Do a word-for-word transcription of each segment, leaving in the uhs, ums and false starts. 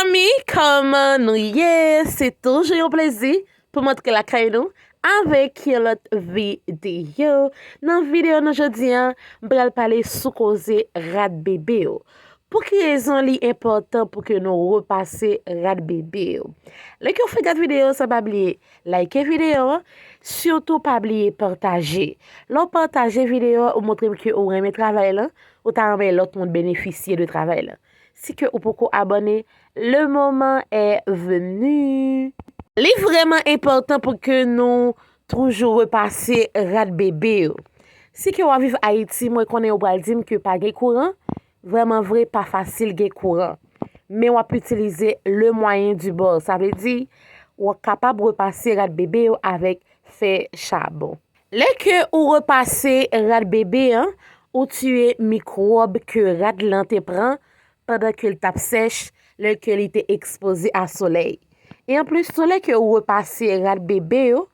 Zanmi, kòman nou ye? Se toujou yon plezi pou m antre lakay nou avèk yon lòt videyo. Nan videyo nou jodi a, m pral pale sou koze rad bebe yo. Pou ki rezon li enpòtan pou ke nou repase rad bebe yo? Lè ke w fin gade videyo sa, pa bliye like videyo an, sitou pa bliye pataje. Lè w pataje videyo a, ou montre m ke ou renmen travay lan, ou ta renmen lòt moun benefisye de travay lan. Si ke ou poko abòne, le moment est venu. Li vrèman enpòtan pou ke nou toujou repase rad bebe yo. Si ke w ap viv Ayiti, mwen konnen ou pral di m ke pa gen kouran. Vrèman vre, pa fasil gen kouran. Men w ap itilize le moyen du bord. Sa vle di, w kapab repase rad bebe yo avèk fè chabon. Lè ke ou repase rad bebe an, ou tiye mikwòb ke rad lan te pran pandan ke l t ap sèch, lè ke li te ekspoze a solèy. E anplis tou, lè ke ou repase rad bebe yo,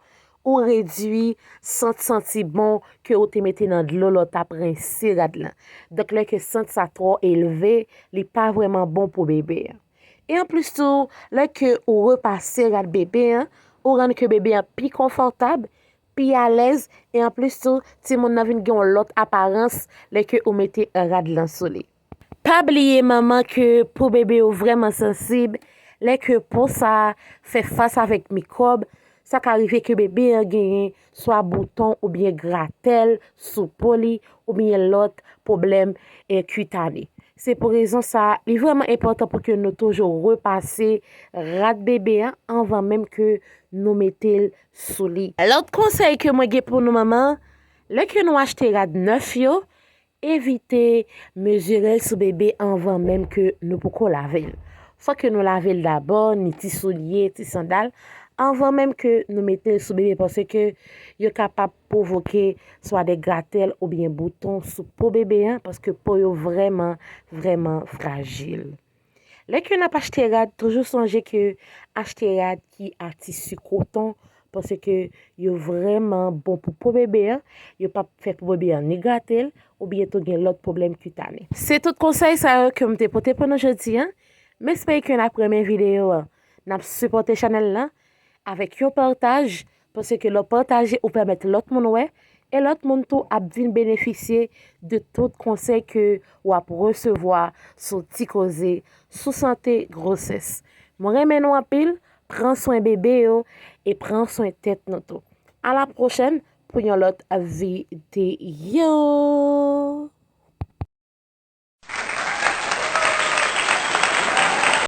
ou redui sant santi bon ke ou te mete nan dlo lè w t ap rense rad lan. Donk, lè ke sant sa twò elve, li pa vrèman bon pou bebe an. E anplis tou, lè ke ou repase rad bebe an, ou rann ke bebe an pi konfòtab, pi alèz, e anplis tou, timoun nan vin gen yon lòt aparans lè ke ou mete rad lan sou li. Pa bliye manman ke po bebe yo vrèman sansib, lè ke po sa a fè fas avèk mikwòb, sa ka rive ke bebe an genyen swa bouton oubyen gratèl sou po li oubyen lòt pwoblèm, eh, kitane. Se pou rezon sa a, li vrèman enpòtan pou ke nou toujou repase rad bebe an anvan menm ke nou mete l sou li. Lòt konsèy ke mwen gen pou nou manman, lè ke nou achte rad nèf yo, evite mezire l sou bebe anvan menm ke nou poko lave l. Fòk ke nou lave l dabò, ni ti soulye, ti sandal, anvan menm ke nou mete l sou bebe, paske yo kapab pwovoke swa de gratèl oubyen bouton sou po bebe an, paske po yo vrèman, vrèman frajil. Lè ke n ap achte rad, toujou sonje ke achte rad ki a tisi koton, paske yo vrèman bon pou po bebe an, yo p ap fè po bebe an ni grate l, oubyen tou gen lòt pwoblèm kitane. Se tout konsèy sa yo ke m te pote pou nou jodi a. M espere ke n ap renmen videyo an. N ap sipòte chanèl lan avèk yon pataj, paske lè w pataje, ou pèmèt lòt moun wè, e lòt moun tou ap vin benefisye de tout konsèy ke w ap resevwa sou Ti Koze sou sante gwosès. Mwen renmen nou anpil, pran swen bebe yo e pran swen tèt nou tou. A la pwochèn pou yon lòt videyo.